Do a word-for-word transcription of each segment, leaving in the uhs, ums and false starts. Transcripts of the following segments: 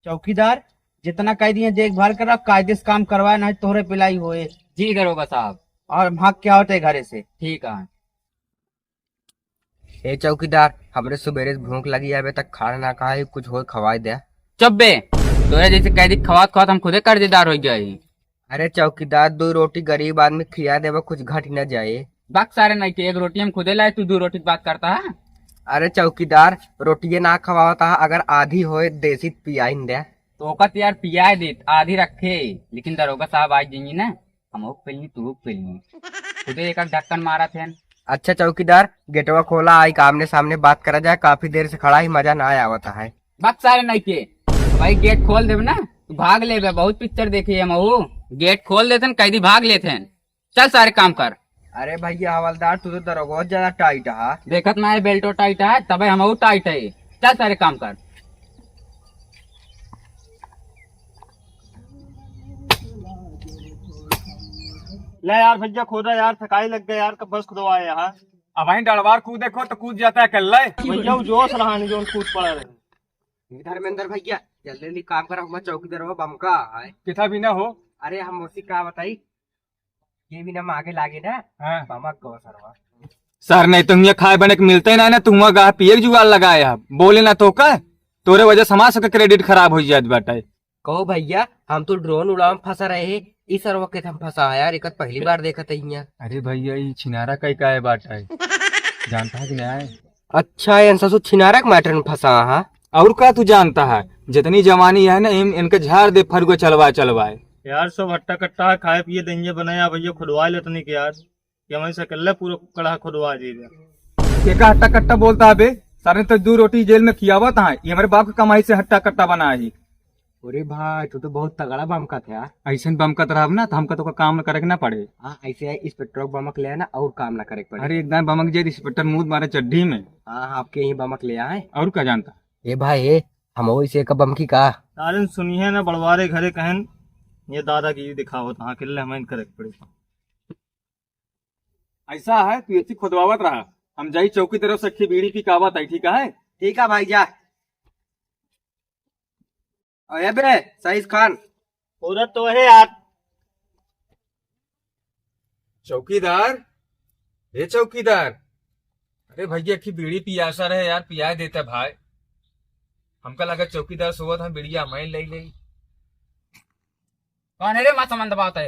चौकीदार, जितना कह दिए देखभाल करा, कायदे से काम करवाए, नहीं तोहरे पिलाई होए। जी दरोगा साहब। और भाग के आवत है घरे से। ठीक है। ए चौकीदार, हमरे सुबेरे से भूख लगी है, अबे तक खाना ना खाए, कुछ हो खवाए दे। चुप बे, तोरे जैसे कैदी खवात खवात हम खुदे कर्जदार हो गए। अरे चौकीदार, दो रोटी गरीब आदमी खिया देबा, कुछ घट न जाए। बक सारे नहीं के, एक रोटी हम खुदे लाए, तू दो रोटी की बात करता है। अरे चौकीदार, रोटिये ना खवावता है, अगर आधी होए देसी त पियाइन दे। तो ओका तो यार पियाए देत, आधी रखे, लेकिन दरोगा साहब आज देंगे ना, हम ओक पेलनी, तू ओक पेलनी। खुदे एक एक ढक्कन मारत हैं। अच्छा चौकीदार, गेटवा खोला, आई आमने सामने बात करा जाए, काफी देर से खड़ा ही मजा ना आवत है। बक सारे नहीं के, भाई गेट खोल देब ना, तू भाग लेबे, बहुत पिक्चर देखे हम। गेट खोल देते हैं, कैदी भाग लेते हैं। चल सारे काम कर। अरे भैया हवलदार, तू तो दरोगा ज्यादा टाइट है। देखत ना है बेल्टो टाइट है, तबे हम टाइट है। चल सारे काम कर। ले यार भैया खोदा यार, थकाई लग गई यार, कब बस खुदवाए यहाँ। अब वहीं डड़वार कूद देखो तो कूद जाता है कल्ले। भैया वो जोश रहा नहीं, जो कूद पड़ा रहे। धर्मेंद्र भैया जल्दी जल्दी काम करा, हमारा चौकीदार हो बमका है। किथा भी ना हो। अरे हम उसी का बताई, ये भी ना मागे लागे ना। हाँ। बमक गो सरवा। सर नहीं तो हुआ खाए बने के मिलते ना, ना तू हुआ गाह पिए के जुगाड़ लगाए है, बोले ना तो का, तोरे वजह से हमार सबके क्रेडिट खराब हो जात बाटे। कहो भैया, हम तो ड्रोन उड़ावे में फंसा रहे हैं, ई सरवा के हम फंसा है यार, एक पहली बार देखत है यहाँ। अरे भैया, ई छिनारा कई का है बाटा है, जानता है कि नहीं है? अच्छा, ये ससुर छिनारा के मैटर में फंसा है। और का तू जानता है, जितनी जवानी है ना, इन, इनके झाड़ दे फरुआ चलवा चलवाए। यार, सब हट्टा कट्टा है, खाए पिए दहिए बनाए, आ भैया खुदवा लेते नहीं कि यार, ये हमारे से अकेले पूरा कड़ाह खुदवा दीजिए। ये का हट्टा कट्टा बोलता है बे? सारे तो दो रोटी जेल में खियावत है, ये हमारे बाप की कमाई से हट्टा कट्टा बना है। अरे भाई, तू तो बहुत तगड़ा बमकत है यार। ऐसन बमकत रहब ना, तो हमका तो का काम करे के ना पड़े। हाँ, ऐसे है, इंस्पेक्टर को बमक ले ना, और काम ना करे के पड़े। अरे, एकदम बमक जाए, इंस्पेक्टर मुंह मारे चड्ढी में। हाँ, हाँ, आपके यहीं बमक ले आए। और का जानता? ए भाई, ए, हम वही से का बमकी का? तारन सुनिए ना, बड़वारे घरे कहन, ये दादागिरी दिखावत, हाँ, किल्ले हमें करे के पड़े। ऐसा है, तू एथी खुदवावत रहा, हम जाई चौकी तरफ से अक्खी बीड़ी पी के आवत आई, ठीक है? ठीक है भाई, जा। अरे बे, साइज खान। उधर तो है यार। चौकीदार, हे चौकीदार, अरे भैया, अक्खी बीड़ी पियासा रहे यार, पियाए देता भाई। हमका लगा चौकीदार सोवत, हम बीड़िया मैं ले ले। कौन है रे, मत समझ बात है।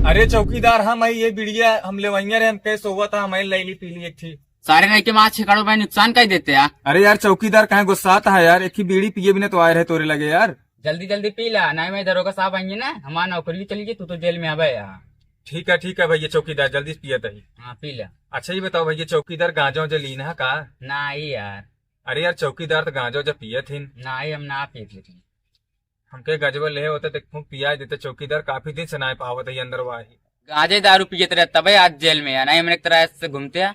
अरे चौकीदार, हम आई ये बीड़िया, हम लेवइया रहे, हम कैसे हुआ था, हम आई ले ली, पी ली एक थी। सारे नहीं के माँ छिकड़ो भाई नुकसान कर देते यार। अरे यार चौकीदार, काहे गुस्सात है यार, एक ही बीड़ी पिए बिना तो आए रहे तोरे लगे यार। जल्दी जल्दी पी ला, नहीं मैं दरोगा साहब आएंगे ना, हमारा नौकरी चली गई, तू तो जेल में आवे यार। ठीक है, ठीक है भैया चौकीदार, जल्दी पियत ही। हाँ, पी ला। अच्छा ये बताओ भैया चौकीदार, गांजा वांजा लीन है का? नहीं यार। अरे यार चौकीदार तो गांजा वांजा पियत ही। नहीं, हम ना पियत लेकिन। हमके गजवा लेहे होते तो एक फूंक पियाए देते चौकीदार, काफी दिन से ना पावत है अंदरवा ही। गांजे दारू पियत रहे तबे आज जेल में है, नहीं हमने एक तरह से घूमते हैं।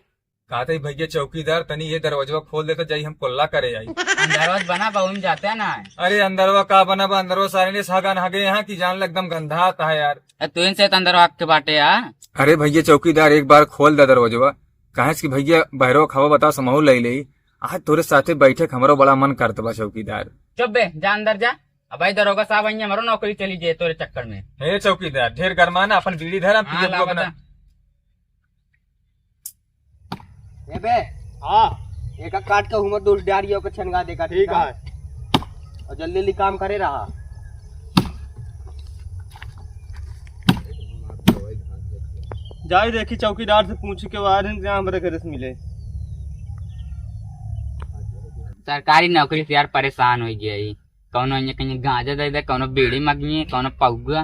कहते ही भैया चौकीदार तनी ये दरवाजवा खोल देता, जाई हम कुल्ला करे आई। अंदरवा बना बा, उम जाते हैं ना। अरे अंदरवा का बना बा, अंदरवा सारे ने सागान हगे यहाँ की जान ले एकदम गंधा आता है यार। ए, तू इनसे तो अंदरवा के बाटे यार। अरे भैया चौकीदार एक बार खोल दे दरवाजवा, काहे से कि भैया बहरो खवा बता समहू ले ले। आज तोरे साथे बैठे के हमरो बड़ा मन करत बा चौकीदार। चुप बे, जा अंदर जा। अब भाई दरोगा साहब आई, हमरो नौकरी चली जाए तोरे चक्कर में। हे चौकीदार, ढेर गरमाना, अपन बीड़ी धर, हम हाँ, पियब ला को अपना। बता। ए बे। हाँ। एक काट के हुमर दोस्त डारियो के छनगा देगा, ठीक ठीक है? है। और जल्दी जल्दी काम करे रहा। जाई देखी चौकीदार से पूछ के वारंट जहाँ हमरे घरे से मिले। सरकारी नौकरी से यार परेशान हो गया ही। कौनो इन्हें कहीं गांजा दे दे, कौनो बीड़ी मंगिए, कौनो पौगा।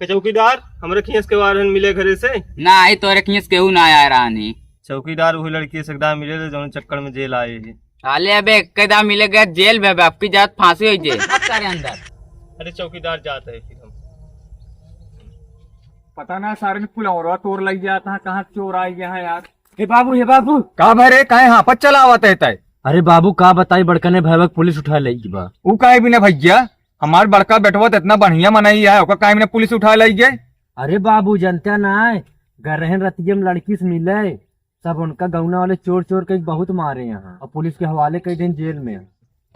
के चौकीदार, हमरे खींस के वारंट मिले घरे से? ना आई, तोरे खींस केहू ना आया रानी। चौकीदार वही लड़की से एकदम मिले ले, जौन चक्कर में जेल आए ही। साले अबे एक दा मिले गया जेल में, अबे आपकी जात फांसी हो जाए। अब सारे अंदर। अरे चौकीदार जात है फिर हम। पता ना सारे ने पुलौरवा तोर लग गया था, कहाँ चोर आ गया है यार। हे बाबू, हे बाबू। का भरे, काहे हाँफत चलावत है तय? अरे बाबू, का बताई, बड़कने भैया के पुलिस उठा ले बा। ऊ काहे बिना भैया, हमार बड़का बेटवा तो इतना बढ़िया मनई है, ओका काहे बिना पुलिस उठा ले गए? अरे बाबू, जानते ना है, घर रहन रतिये में लड़की से मिले, सब उनका गौना वाले चोर चोर कई बहुत मारे यहाँ, और पुलिस के हवाले कई दिन जेल में।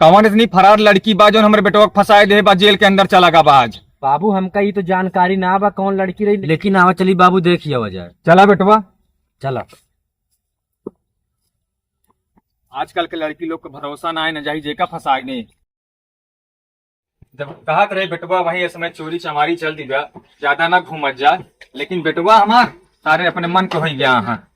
कौन इतनी फरार लड़की बा जौन हमरे बेटवा के फंसाए दे बा, जेल के अंदर चला गा बा आज। बाबू, हमका ई तो जानकारी ना बा कौन लड़की रही, लेकिन आवा चली बाबू, देखि आवा जाए। चला बेटवा। चला। आजकल के लड़की लोग के भरोसा ना है, न जाही जेका फंसाए ने। जब कहत रहे बेटवा वही समय चोरी चमारी चल दी बा, ज्यादा ना घूमत जा, लेकिन बेटवा हमार सारे अपने मन के होई गया है।